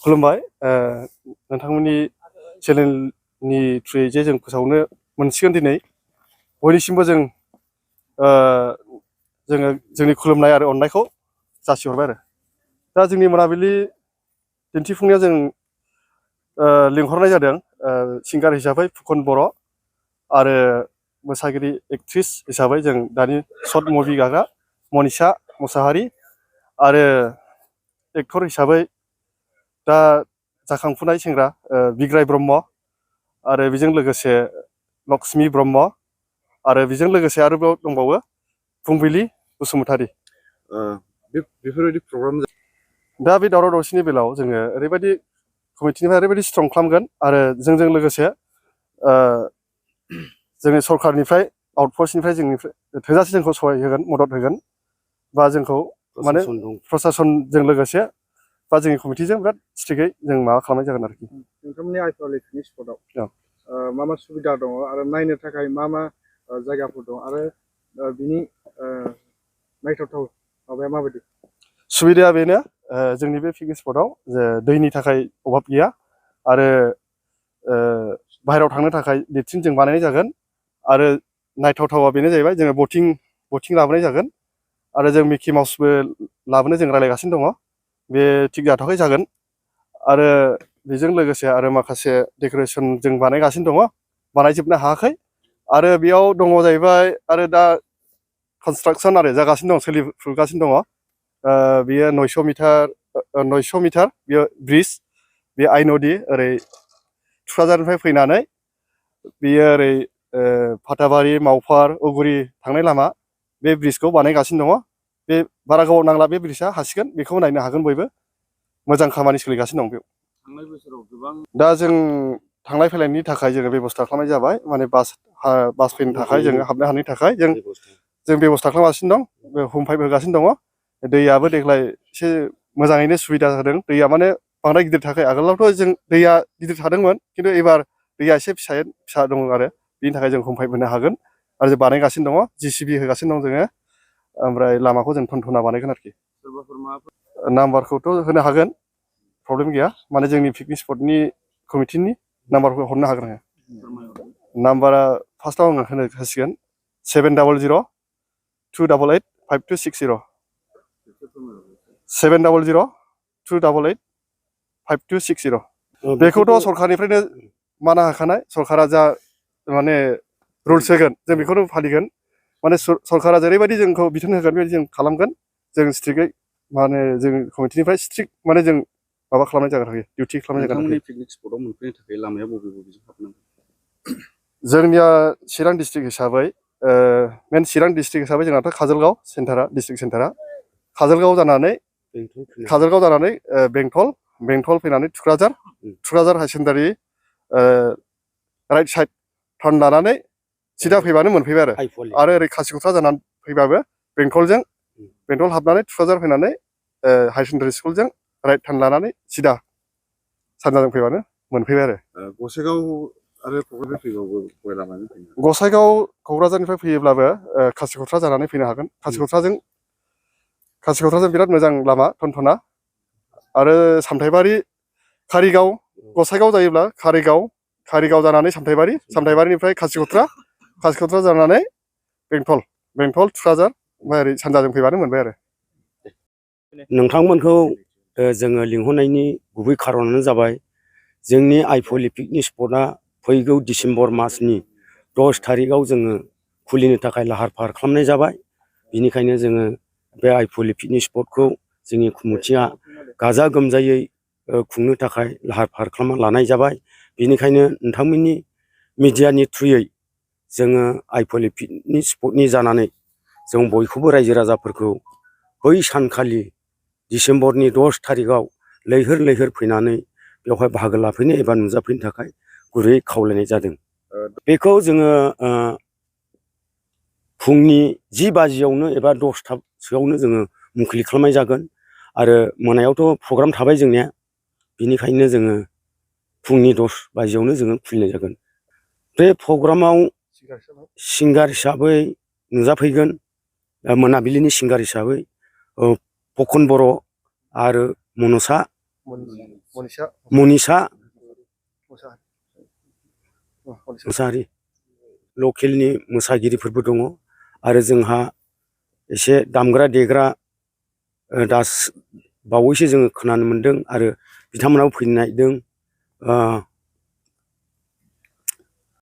खुलुमबाय नोंथांमोननि चेनेलनि थ्रुयै जे जों फोसावनो मोनसिगोन दिनै बयनिसिमबो जोङो जोंनि खुलुमनाय आरो अननायखौ जासिहरबाय आरो दा जोंनि मोनाबिलि दिन्थिफुंनायाव जों लिंहरनाय जादों सिंगार हिसाबै फुकन बर' आरो मोसागिरि एक्ट्रिस हिसाबै जों दानि शर्ट मुभि गाग्रा मनिषा मुसाहारि आरो एक्टर हिसाबै दा जाखांफुनाय सेंग्रा बिग्राय ब्रह्म आरो बेजों लोगोसे लक्ष्मी ब्रह्म आरो बेजों लोगोसे आरोबाव दंबावो फुंबिलि बसुमतारी बेफोरबायदि प्रग्राम दा बे दावराव दावसिनि बेलायाव जोङो ओरैबायदि कमिटिनिफ्राय ओरैबायदि स्ट्रं खालामगोन आरो जोंजों लोगोसे जोंनि सरकारनिफ्राय आउटफोर्सनिफ्राय जोंनिफ्राय थोजासे जोंखौ सहाय होगोन मदद होगोन बा जोंखौ माने प्रसासनजों लोगोसे बा जोंनि कमिटिजों बिराद स्ट्रिक्टयै जों माबा खालामनाय जागोन आरोखि नोंथांमोननि आइफवालि पिकनिक स्पटआव मा मा सुबिदा दङ आरो नायनो थाखाय मा मा जायगाफोर दं आरो बिनि नायथावथाव माबाया माबायदि सुबिदाया बेनो जोंनि बे पिकनिक स्पटआव जे दैनि थाखाय अभाब गैया आरो बाहेरायाव थांनो थाखाय लेट्रिन जों बानायनाय जागोन आरो नायथावथावा बेनो जाहैबाय जोङो बटिं लाबोनाय जागोन आरो जों मिकि माउसबो लाबोनो जों रायज्लायगासिनो दङ बे थिग जाथ'वाखै जागोन आरो बेजों लोगोसे आरो माखासे डेक'रेसन जों बानायगासिनो दङ बानायजोबनो हायाखै आरो बेयाव दङ जाहैबाय आरो दा कनस्ट्राक्सन आरो जागासिनो दं सोलिफुगासिनो दङ बेयो 900 मिटार बेयो ब्रिज बे आइ नदि ओरै थुक्राझारनिफ्राय फैनानै बेयो ओरै फाथाबारि मावफार उगुरि थांनाय लामा बे ब्रिजखौ बानायगासिनो दङ बे बारा गोबाव नांला बे ब्रिजआ हासिगोन बेखौ नायनो हागोन बयबो मोजां खामानि सोलिगासिनो दं बेयाव थांनाय बोसोराव गोबां दा जों थांलाय फैलायनि थाखाय जोङो बेब'स्था खालामनाय जाबाय माने बास फैनो थाखाय जोङो हाबनो हानायनि थाखाय जों बेब'स्था खालामगासिनो दं हम पाइप होगासिनो दङ दैयाबो देग्लाय एसे मोजाङैनो सुबिदा होदों दैया माने बांद्राय गिदिर थाखाय आगोलावथ' जों दैया गिदिर थादोंमोन खिन्थु एबार दैया एसे फिसा दङ आरो बिनि थाखाय जों हम पाइप होनो हागोन आरो जों बानायगासिनो दङ JCB होगासिनो दं जोङो ओमफ्राय लामाखौ जों थनथना बानायगोन आरोखि नाम्बारखौथ' होनो हागोन प्रब्लेम गैया माने जोंनि पिकनिक स्पटनि कमिटिनि नाम्बारखौ हरनो हागोन आङो नाम्बारा फार्स्टआव आङो होनो हासिगोन 700-288-5260 700-288-5260 बेखौथ' सरकारनिफ्रायनो माना होखानाय सरकारा जा माने रुल्स होगोन जों बेखौनो फालिगोन माने सरकारा जेरैबायदि जोंखौ बिथोन होगोन बेबायदि जों खालामगोन जों स्ट्रिक्टयै माने जों कमिटिनिफ्राय स्ट्रिक्ट माने जों माबा खालामनाय जागोन आरोखि डिउटि खालामनाय जागोन नोंथांमोननि पिकनिक स्पटआव मोनफैनो थाखाय लामाया बबेजों हाबनांगोन जोंनिया चिरां डिस्ट्रिक्ट हिसाबै मेन चिरां डिस्ट्रिक्ट हिसाबै जोंनाथ' काजलगाव सेन्टारा डिस्ट्रिक्ट सेन्टारा काजलगाव जानानै बेंटल फैनानै थुक्राझार हाई सेकेन्डारि राइट साइड टार्न लानानै सिदा फैबानो मोनफैबाय आरो ओरै खासिखत्रा जानानै फैबाबो बेंटल हाबनानै थुक्राझार फैनानै हाई सेकेन्डारि स्कुलजों राइट टार्न लानानै सिदा सानजाजों फैबानो मोनफैबाय आरो गसाइगाव क'क्राझारनिफ्राय फैयोब्लाबो खासिखत्रा जानानै फैनो हागोन खासिखत्राजों बिराद मोजां लामा थनथना आरो सामथाइबारि कारिगाव गसाइगाव जायोब्ला कारिगाव जानानै सामथाइबारिनिफ्राय खासिखत्रा जानानै बेंटल थुक्राझार ओमफ्राय ओरै सानजाजों फैबानो मोनबाय आरो नोंथांमोनखौ जोङो लिंहरनायनि गुबै खारनानो जाबाय जोंनि आइफवालि पिकनिक स्पटआ फैगौ डिसेम्बर मासनि 10 थारिखआव जोङो खुलिनो थाखाय लाहार फाहार खालामनाय जाबाय बिनिखायनो जोङो बे आइफवालि पिकनिक स्पटखौ जोंनि कमिटिया गाजा गोमजायै खुंनो थाखाय लाहार फाहार खालामना लानाय जाबाय बिनिखायनो नोंथांमोननि मिडियानि थ्रुयै जोङो आइफवालि पिकनिक स्पटनि जानानै जों बयखौबो रायजो राजाफोरखौ बै सानखालि डिसेम्बरनि 10 थारिखआव लैहोर फैनानै बेवहाय बाहागो लाफैनो एबा नुजाफैनो थाखाय गुरैयै खावलायनाय जादों बेखौ जोङो फुंनि 10 बाजियावनो एबा 10थासोआवनो जोङो मुंख्लं खालामनाय जागोन आरो मोनायावथ' प्रग्राम थाबाय जोंनिया बिनिखायनो जोङो फुंनि 10 बाजियावनो जोङो खुलिनाय जागोन बे प्रग्रामाव सिंगार हिसाबै नुजाफैगोन मोनाबिलिनि सिंगार हिसाबै फुकन बर' आरो मनिषा मनिषा मनिषा मोसाहारि लकेलनि मोसागिरिफोरबो दङ आरो जोंहा एसे दामग्रा देग्रा बावैसो जोङो खोनानो मोन्दों आरो बिथांमोनाबो फैनो नागिरदों